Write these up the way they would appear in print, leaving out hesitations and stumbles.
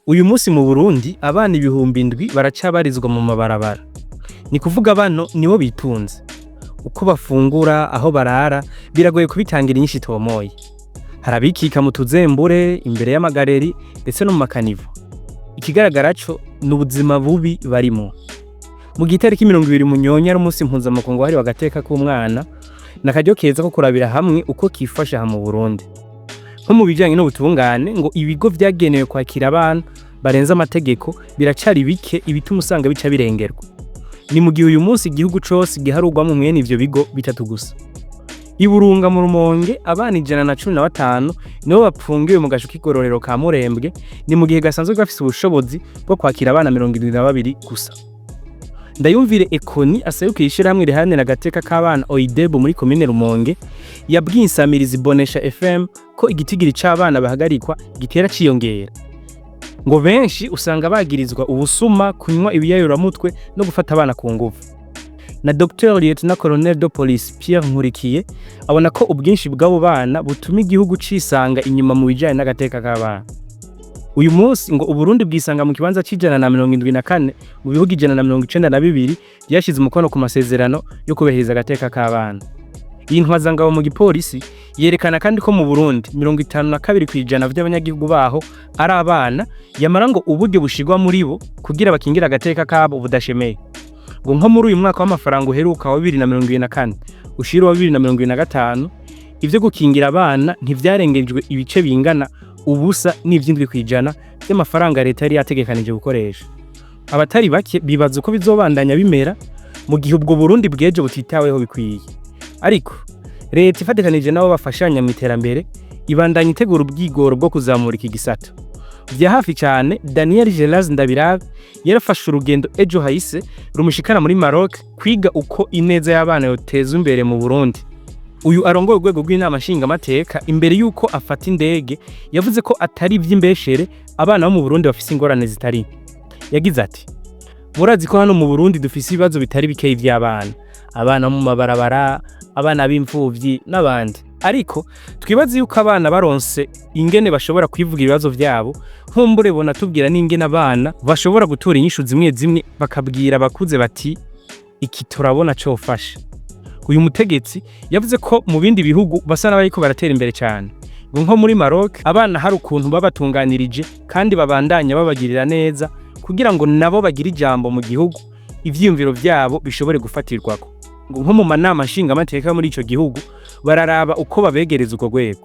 Uyu munsi mu Burundi abana 7000 baracabarizwa mu mabarabara. Ni kuvuga bano nibo bitunze. Uko bafungura, aho barara, biragoye kubitangira inyishu itomoye. Hari abikika mu tuzembure, imbere y'amagareri ndetse no mu makanivo. Ikigaragara co ni ubuzima bubi barimwo. Mu gihe itariki 20 Munyonyo ari umunsi mpuzamakungu wahariwe agateka k'umwana, ni akaryo keza ko kurabira hamwe uko kifashe aha mu Burundi. Nko mu bijanye n'ubutungane, ngo ibigo vyagenewe kwakira abana barenze amategeko biracari bike, ibituma usanga bica birengerwa. Ni mu gihe uyu munsi igihugu cose giharurwamwo mwene ivyo bigo bitatu gusa. I Burunga mu Rumonge abana 115 nibo bapfungiwe mu gasho k'igororero ka Murembwe, ni mu gihe gasanzwe gafise ubushobozi bwo kwakira abana 72 gusa. Ndayumvire Ekoni aserukiye ishirahamwe riharanira agateka k'abana OIDEB muri komine Rumonge, yabwiye insamirizi Bonesha FM ko igitigiri c'abana bahagarikwa gitera ciyongera. Ngo benshi usanga bagirizwa ubusuma, kunywa ibiyayuramutwe no gufata abana ku nguvu. Na Dr Lieutenant Colonel de Police Pierre Nkurikiye abona ko ubwinshi bw'abo bana butuma igihugu cisanga inyuma mu bijanye n'agateka k'abana. Uyu munsi ngo Uburundi bwisanga mu kibanza c'174 mu bihugu 192 vyashize umukono ku masezerano yo kubahiriza agateka k'abana. Iyi ntwazangabo mu gipolisi yerekana kandi ko mu Burundi 52% vy'abanyagihugu baho ari abana, yamara ngo uburyo bushirwa muri bo kugira bakingire agateka kabo budashemeye. Ngo nko muri uyu mwaka w'amafaranga uheruka wa 2024 ushira wa 2025, ivyo gukingira abana ntivyarengejwe ibice bingana 0.7% vy'amafaranga leta yari yategekanije gukoresha. Abatari bake bibaza uko bizobandanya bimera mu gihe ubwo Burundi bw'ejo butitaweho bikwiye. Ariko leta ifatikanije n'abo bafashanya mu iterambere ibandanya itegura ubwigoro bwo kuzamura iki gisata. Vya hafi cane, Daniel Gelas Ndabirabe yarafashe urugendo ejo hahise rumushikana muri Maroc kwiga uko ineza y'abana yotezwa imbere mu Burundi. Uyu arongoye urwego rw'inama nshingamateka, imbere yuko afata indege yavuze ko atari ivy'imbeshere abana bo mu Burundi bafise ingorane zitari nke. Yagize ati: "Murazi ko hano mu Burundi dufise ibibazo bitari bikeyi vy'abana, abana bo mu mabarabara, abana b'imfuvyi n'abandi. Ariko twibaze yuko abana baronse ingene bashobora kwivuga ibibazo vyabo, nkumbure bonatubwira n'ingene abana bashobora gutora inyishu zimwe zimwe, bakabwira abakuze bati iki turabona cofasha." Uyu mutegetsi yavuze ko mu bindi bihugu basa n'abariko baratera imbere cyane. Ngo nko muri Maroc abana hari ukuntu babatunganirije kandi babandanya babagirira neza kugira ngo nabo bagire ijambo mu gihugu, ivyiyumviro vyabo bishobore gufatirwako. Ngo nko mu manama nshingamateka muri ico gihugu bararaba uko babegereza urwo rwego.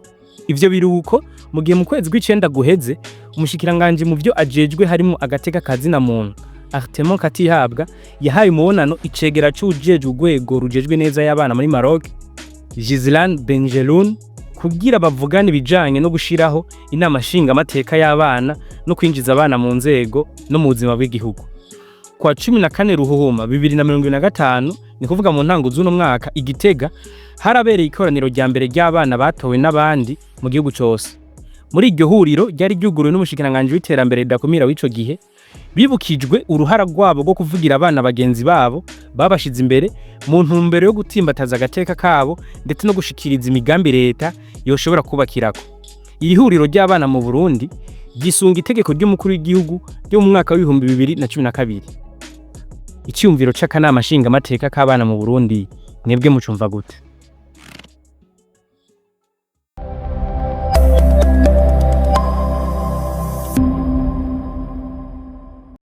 Ivyo biruko mu gihe mu kwezi kw'icenda guheze umushikiranganji mu vyo ajejwe harimwo agateka ka zina muntu Artemon Katihabwa yahaye umubonano icegera c'uwujejwe urwego rujejwe neza y'abana muri Maroc, Ghizlane Benjelloun, kugira bavugane ibijanye no gushiraho inama nshingamateka y'abana no kwinjiza abana mu nzego no mu buzima bw'igihugu. Kwa 14 Ruhuhuma 2025, ni kuvuga mu ntango z'uno mwaka, i Gitega harabereye ikoraniro rya mbere ry'abana batowe n'abandi mu gihugu cose. Muri iryo huriro ryari ryuguruwe n'umushikiranganji w'iterambere ridakumira w'ico gihe, bibukijwe uruhara rwabo rwo kuvugira abana bagenzi babo babashize imbere mu ntumbero yo gutsimbataza agateka kabo ndetse no gushikiriza imigambi leta yoshobora kubakirako. Iri huriro ry'abana mu Burundi ryisunga itegeko ry'umukuru w'igihugu ryo mu mwaka w'2012. Iciyumviro c'akanama nshingamateka k'abana mu Burundi mwebwe mucumva gute?